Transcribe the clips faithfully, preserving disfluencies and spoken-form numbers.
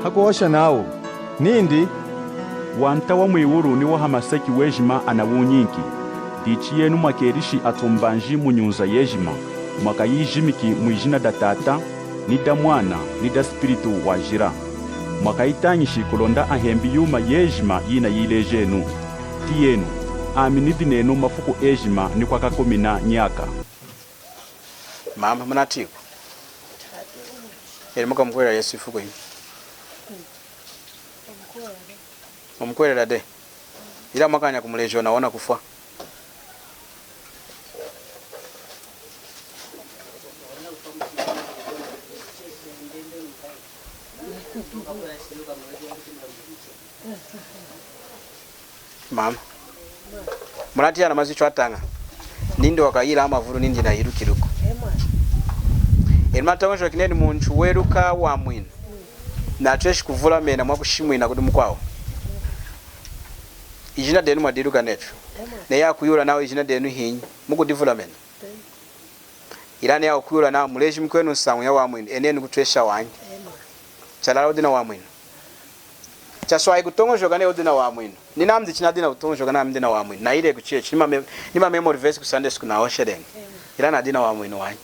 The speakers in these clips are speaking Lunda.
Hakuhosha nawu nindi, Wanta wa mwiwulu ni wa hamaseki wejima anawunyinki. Dichi yenu mwakelishi atumbanji mu nyunza yejima, mwakayijimiki mwijina da Tata, ni da Mwana, ni da Spiritu Wajila. Mwakayitañishi kulonda ahembi yuma yejima yinayilejenu. Tiyenu, ami nidi nenu mafuku ejima ni kwakakumina nyaka. Mama, munatiyi ku? Enu mukamukuhwelela Yesu ifuku inyi? Mumukuhwelela dehi. Ilaña mwakañanya kumuleja ona wona kufwa. Mama, munatiyi ana mazu twataña? Nindi wakayila amavulu nindi nayilukiluku. Enu munatoñojoki nenu muntu weluka wamwinu natweshi kuvulamena mwakushimwina kudi mukwawu? Ijina denu mwadiluka netu. Neyi akuyihula nawu ijina denu hinyi, mukudivulamena? Ilaña neyi akuyihula nawu muleji mukwenu nsañu ya wamwinu, enenu kutwesha wanyi. Chalala wudi na wamwinu. Chaswayi kutoñojoka neyi wudi na wamwinu. Ninami dichi nadi nakutoñojoka nami nidi na wamwinu. Nayili ku church, ni ma me-, ni ma memory verse ku Sunday school nahosheleña. Ilaña nadi na wamwinu wanyi.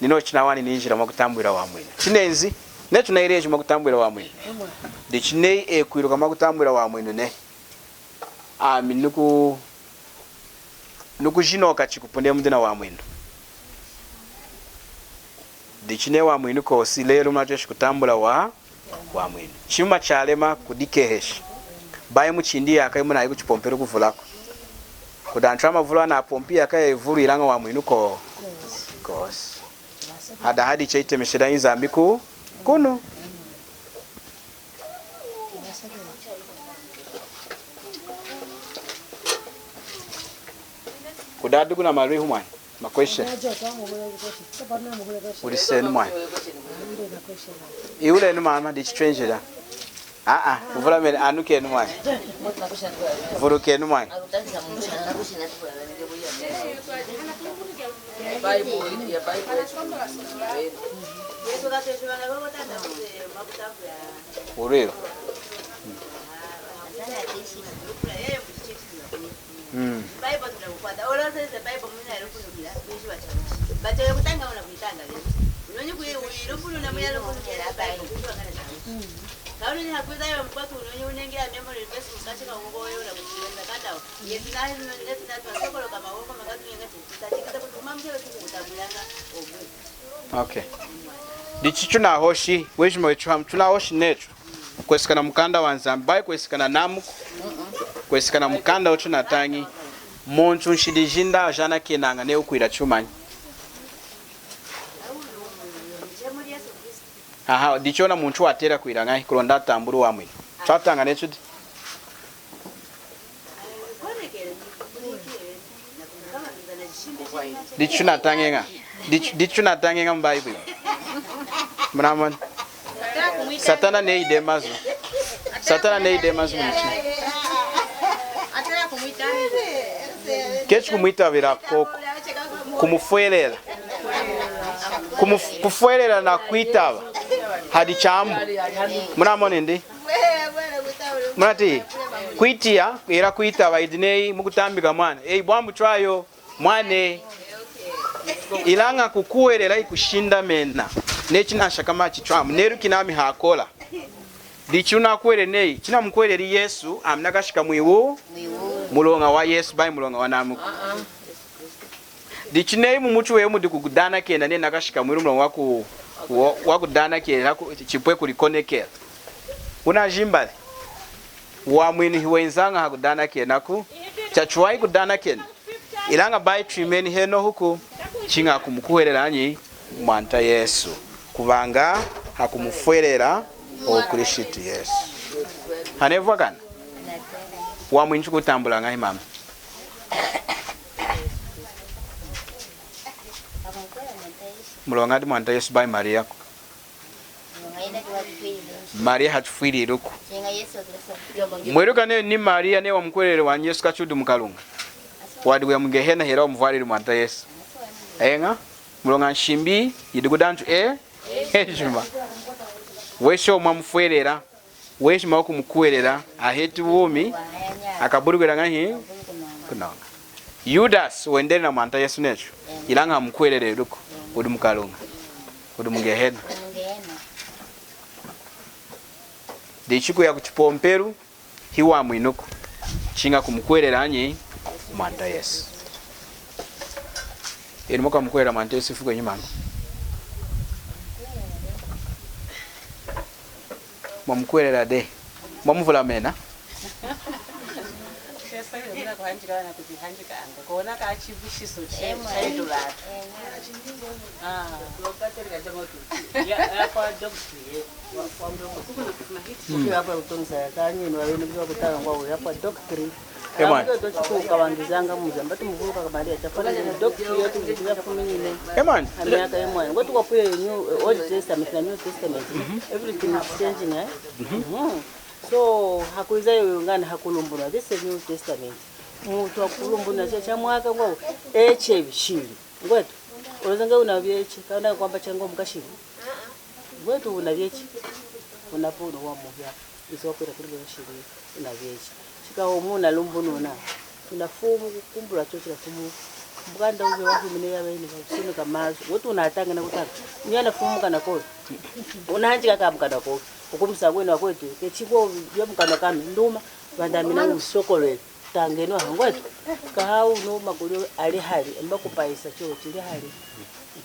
Ninochu chinawani ninjila mwakutambwila wamwinu. Chinenzi, neyi tunayileji mwakutambwila wamwinu. Dichi neyi akwiluka mwakutambwila wamwinu nehi, ami nuku-, nukujinoka chikupu neyi mudi na wamwinu. Dichi neyi wamwinu kwosi, lelu munatweshi kutambula wa-, wamwinu. Chuma chalema kudikehesha. Bayi muchindi yaka yimunayi kuchipompelu kuvulaku. Kudi antu amavulu anapompi yaka yayivulu ilaña wamwinu ko-, kwosi. Hada hadi cheyitemeshela Nzambi ku-, kunu. Kudadi kuna malwihu mwani. Ma question. Ulisenu mwani. Ihulenu mama, dichi twenjila. Aa, kuvulamena, anukenu mwani. Vulukenu mwani. Ulwilo. Mm. Okay. Dichi tunahoshi, wejima wetu hamu, tunahoshi netu. Kweseka na mukanda wa Nzambi, bayi kweseka na namuku. Kweseka na mukanda wutunatañi. Muntu nshidi jindi ajanakenaña neyi wukwila chumanyi? Aha, dichi ona muntu watela kwila ñahi kulonda atambuli wamwinu? Twataña netu di. Dichi tunatañeña. Dichi, dichi tunatañeña mu Bayibolu. Munamoni? Satana neyi dehi mazu. Satana neyi dehi mazu muchi. Kechi kumwitabila koko. Kumufwelela. Kumuf-, kufwelela na kwitaba hadi chaambu. Munamoni ndi? Munatiyi, kwitiya, hela kwitaba, idi neyi mukutambika mwana. Eyi bwambu twayo, mwane. Ilaña kukuhwelela hikushindamena. Neyi chinashakama chitwamu. Neluki nami hakola. Dichi wunakuhweleli neyi, chinamukuhweleli Yesu, ami nakashika mwiwu-, muloña wa Yesu, bayi muloña wa namuku. Dichi neyi mumutu weyi mudi kudanakena neyi nakashika mwiwulu muloña waku-, wa-, wakudanakena, ku-, chipwe kulikonekela. Wunajimbali. Wamwinu hiwenzaña hakudanakenaku. Chachiwahi kudanakena. Ilaña bayi twimeni henohuku. Chiña kumukuhwelela anyi? Mwanta Yesu. Kuwaña hakumufwelela o Kristu Yesu. Hanevwa kana? Wamwinu tukutambula ñahi mama? Muloña di Mwanta Yesu bayi Mariya ku? Mariya hatufwililiku. Mweluka neyi ni Mariya neyi wamukuhweleli wanyi Yesu kachi wudi mukalunga, wadi kuya mu Gehena hela wamuvwalili Mwanta Yesu? Eña. Muloña nshimbi yidi kudi antu e-, ejima. Wesho mwamufwelela, wesho mwakumukuhwelela, aheti wumi, akabuli kwila ñahi? Kunoña. Yudasi wendeli na Mwanta Yesu necho, ilaña hamukuhweleleluku, wudi mukalunga, wudi mungehena. Dichi kuya kuchipompelu hiwamwinuku, chiña kumukuhwelela anyi? Mwanta Yesu. Enu mwakamukuhwelela Mwanta Yesu ifuku enyima? Mwamukuhwelela dehi? Mwamuvulamena? Kuona ka chibishiso cha, cha idolata. Ah. Ya, ya kwa doctor, ye. Kwa, kwa mdomo. Kila kwa kutonza ya kanyi, ni wawene kwa kutala ngwa ya kwa doctor. Amen. Amuke to chikuka wangizanga muza, mbatu muvuka kamaria, chafana ni doctor yetu, ngitu ya fuminyine. Amen. Amyaka emwa. Ngoti kwa puye New, eh, Old Testament na New Testament. Everything is changing, eh? Mhm. So, hakwiza yoyo ngana hakulumbunwa. This is New Testament. Mutu hakulumbunwa cha, cha mwaka ngwa, eche bishili. Ngwetu, oloze nge wunavyechi, kana kwamba chango mukashili. Ngwetu wunavyechi, wunapuno wa muhya, izo wakwila kuli bashili, wunavyechi. Shikaho muna lumbununa, wunafumu kukumbula chochila fumu. Mukanda uve wafumine ya bene, bakusumika mazu. Ngwetu wunatanga na kutanga. Nyana fumu kana koyo. Wunahanjika ka mukanda koyo. Wukumisa ngwenu wakwetu, kechiko ya mukanda kami, nduma, vandamina usokolele. Tangenu aha ngwetu, kaha wunu magulu ali hali, emba kupaisa chochili hali.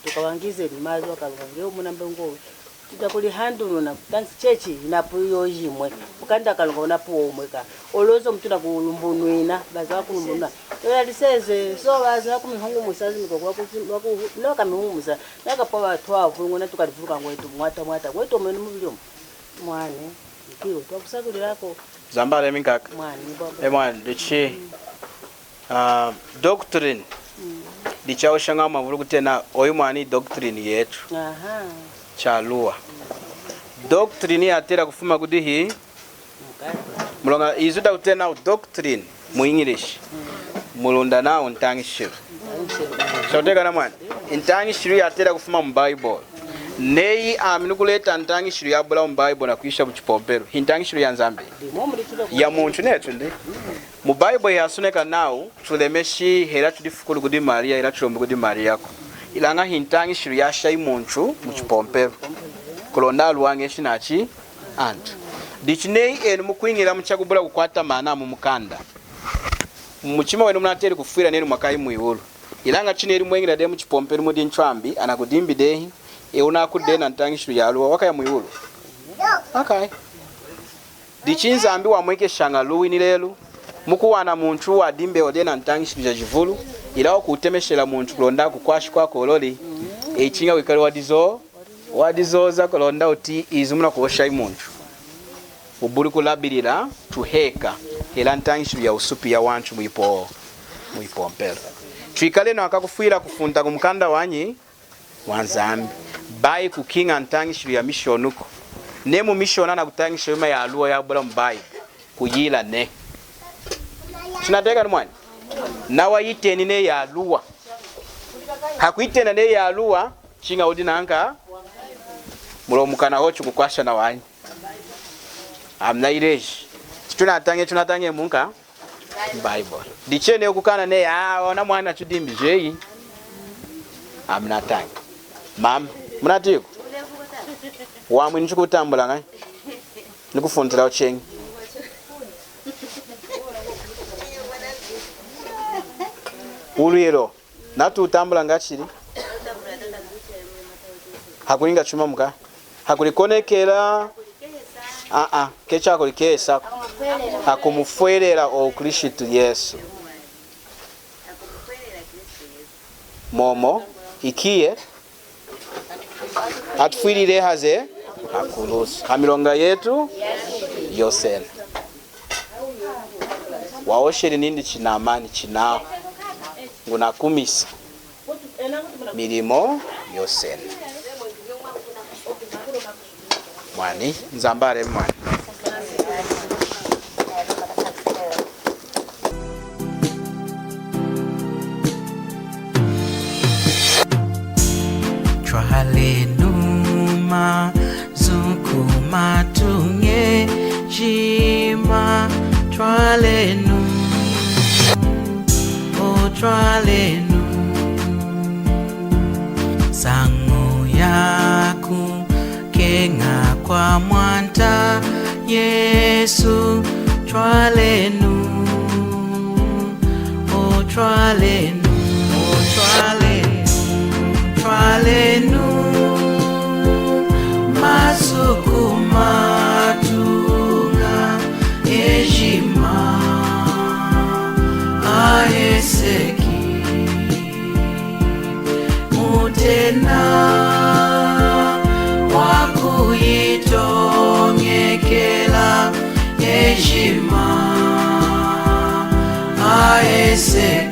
Tukawangize ni mazu a Kalunga, nge umuna mbe ngowe. Tutakulihandununa, thanks church, inapu yo yimwe. Mukanda Kalunga unapu womwe ka. Oloze mutu nakulumbunwina, baza wakulumbunwina. Oya liseze, so baza wakumihungu musazi miko kwa kuti, waku, no kamihungu musa. Naka pa watu wavu, ngona tukalivuluka ngwetu, mwata, mwata. Ngwetu omwene mubili omu. Mwane, ikiwe, twakusakulilako. Zambale minkaka. Mwane, baba. E mwane, dichi. Ah, doctrine. Mm. Dichawusha ñahi mavulu kutena, oyu mwani doctrine yetu. Aha. Chaluwa. Doctrine yatela kufuma kudihi? Mukanda. Muloña izu dakutena doctrine mu English. Mm. Mulunda nawu ntañishilu. Ntañishilu. Shakuteka na mwana. Ntañishilu yatela kufuma mu Bible. Neyi ami nukuleta ntañishilu yabula mu Bible nakwisha mu chipompelu. Hi ntañishilu ya Nzambi. Ya muntu netu ndi. Mu Bible yasoneka nawu, tulemeshi hela tudifukulu kudi Maria, hela tulombi kudi Maria ko. Ilaña hi ntañishilu yashayi muntu mu chipompelu. Kulonda aluwañeshi nachi antu. Dichi neyi enu mukwiñila muchakubula kukwata maana mu mukanda. Mumuchima wenu munateli kufwila nenu mwakayi mwiwulu. Ilaña chineli mweñila dehi mu chipompelu mudi ntwambi, anakudimbi dehi, e wunakudi dehi na ntañishilu yaluwa, wakaya mwiwulu. Akayi. Dichi Nzambi wamwekeshaña luwi ni lelu, mukuwana muntu wadimbewa dehi na ntañishilu jajivulu, ilaña wakutemeshela muntu kulonda akukwashi kwakololi, e chiña wikali wadizo, wadizoza kulonda wuti izu munakuhoshayi muntu. Wubuli kulabilila tuheka, hela ntañishilu ya wusupi ya wantu mwipo, mwipompelu. Twikalenu akakufwila kufunta ku mukanda wanyi, wa Nzambi. Bayi kukiña ntañishilu ya mishonu ko. Neyi mu mishonu anakutañisha yuma yaluwa yabula mu Bible, kuyila nehi. Chinateka ni mwani? Nawa yiteni neyi yaluwa. Hakuyitena neyi yaluwa, chiña wudi nanka, muloña mukana hohu kukwasha na wanyi. Ami nayileji. Chitunatañi, tunatañi munka Bible. Dichi neyi wukukana neyi, ah, ona mwana tudimbi jeyi. Ami natañi. Mama, munatiyi ko? Wamwinu chikutambula ñahi? Nikufuntila wucheñi. Ulwilo. Natutambula ngachili. Hakulinga chuma muka. Hakulikonekela. Ah, ah. Kechi hakulikesa. Hakumufwelela o Kristu Yesu. Momo, ikiye. Atufwilile haze hakulusu, hamilonga yetu yosena. Wahosheli nindi chinamani, chinawa. Ngunakumisa milimo yosena. Mwani, Nzambi alemi mwani. Twalenu mazu ku Twalenu, o twalenu, nsañu yakukeña kwa Mwanta Yesu, twalenu, o twalenu, o twalenu, twalenu, masuku matuña ejima aheseki, mutena wakuyitoñekela ejima aheseki.